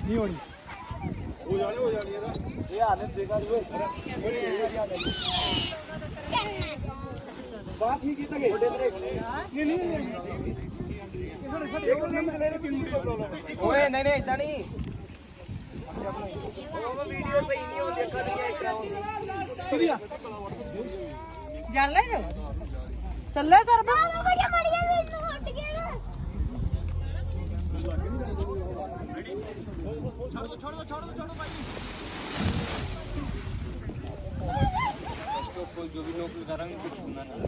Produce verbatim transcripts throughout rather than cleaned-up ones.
नहीं होनी। हो जाने, हो जाने है ना। ये आने बेकार हुए। बात ही की तक है। नहीं, नहीं, नहीं, नहीं। ओए, नहीं, नहीं, इतना नहीं। ਚੱਲੇ ਜੋ। ਚੱਲੇ ਸਰ। जो भी नौकरी करेंगे, कुछ सुनना नहीं।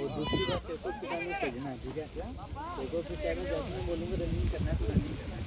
वो दूसरी बात, पैसों की टाइम में भेजना है, ठीक है? देखो, फिर टाइम में जाके मैं बोलूंगा, रनिंग करना है तो रनिंग करना है।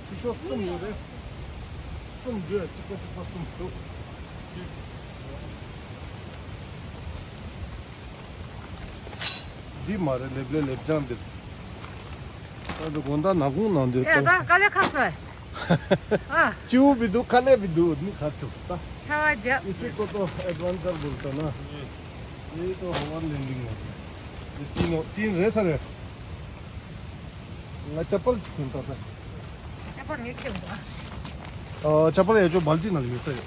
ཕྱི་ཤོག་གསུམ་ཡོད་རེད། གསུམ་འདུག་གཅིག་པ་གཅིག་པ་གསུམ་འདུག་འདི་མ་རེད། ལེབ་ལེ་ལེབ་ལྗང་འདིར། ད་དུ་དགོང་དག་ནག་ཁུང་ནང་འདུག་ཨེ་ད་དཀའ་ལས་ཁག་སོང་། ཨ། སྤྱི་བོ་བི་འདུག་ཁ་ལས་བི་འདུག་ནི་ཁ་ཚུགས་ད། ཁ་བ་རྒྱབ། ཨི་སི་ཀོ་ཏོ་ཨེ་ཌི་ཝན་ཅར་བོལ་ཏ་ན། ཨེ་ཏོ་ཧོ་ཝར་ལེན་ཌིང་ནོ། ཨེ་ཏི་ནོ་ཏིན་རེ་ས་རེ། ང་ཅ་པལ་ཆུང་ད་ད། ཅ་པལ་ངས་ཁྱེར་འདུག་ཨ། ཨ་ཅ་པལ་ཡ་ཅོ་སྦལ་ཏི་ན་ལ་ཡོད་ས་ཡོད།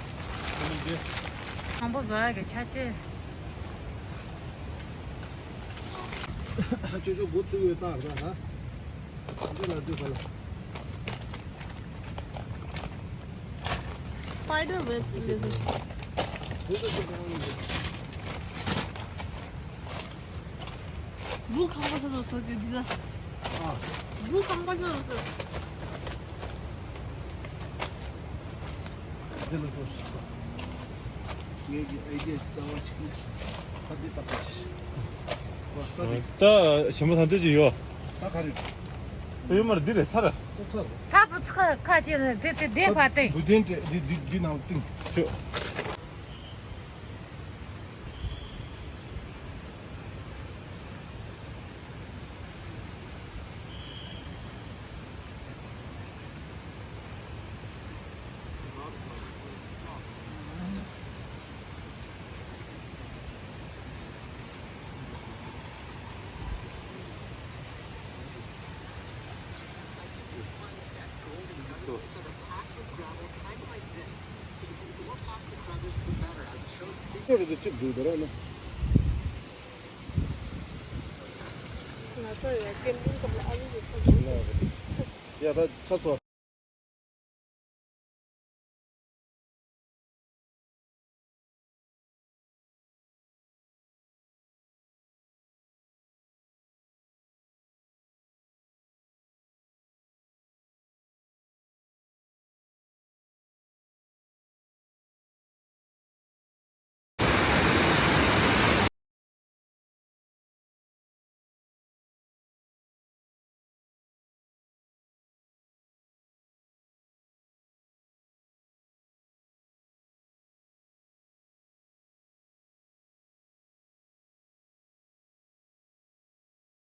དང་པོ་བཟོ་ཡ་གི་ཆ་ཆེ། ཁྱོད་ཚོ་འགོ་ཚུགས་ཡོད་ད་ར་ཧ། འདི་ལ་འདི་ག་ལ། Spider web ལས་ཟེར། འདི་ལ་འདི་ག་ལ། བུ་ཁང་པ་ས་ཚོ་ཟེར་གི་འདི་ལ། ཨ། བུ་ཁང་པ་ས་ཚོ་ཟེར། འདི་ལ་འགྲོ་ཤིག་ངེད་ཀྱི་ཨའི་ཌི་ཡ་གསར་བ་ཅིག་ནི་ཕ་འདི་ལྟ་པ་ཞིག་ད་ཞིམ་པོ་ཐང་ཐོས་ཅིག་ཡོད། ད་ག་རེ། ད་ཡོད་མ་རེད་འདི་རེད་ཚར། ད་ཚར། ད་བུ་ཚ་ཁ་ཅེ་རེད་དེ་དེ་བདེ་བ་སྟེ། བུ་དེན་དེ་འདི་འདི་འདི་ནང་བཏིང་། ཤོད། ཁྱོད་ཀྱི་ཅིག་འགྲོ་དོ་ར་ནི། ཚོ་ཡོད་སྐད་འབུམ་སྐབས་ལ་ཨ་ལུ་ཡོད་ས་ཡོད། ཡ་ད་ཚ་སོ།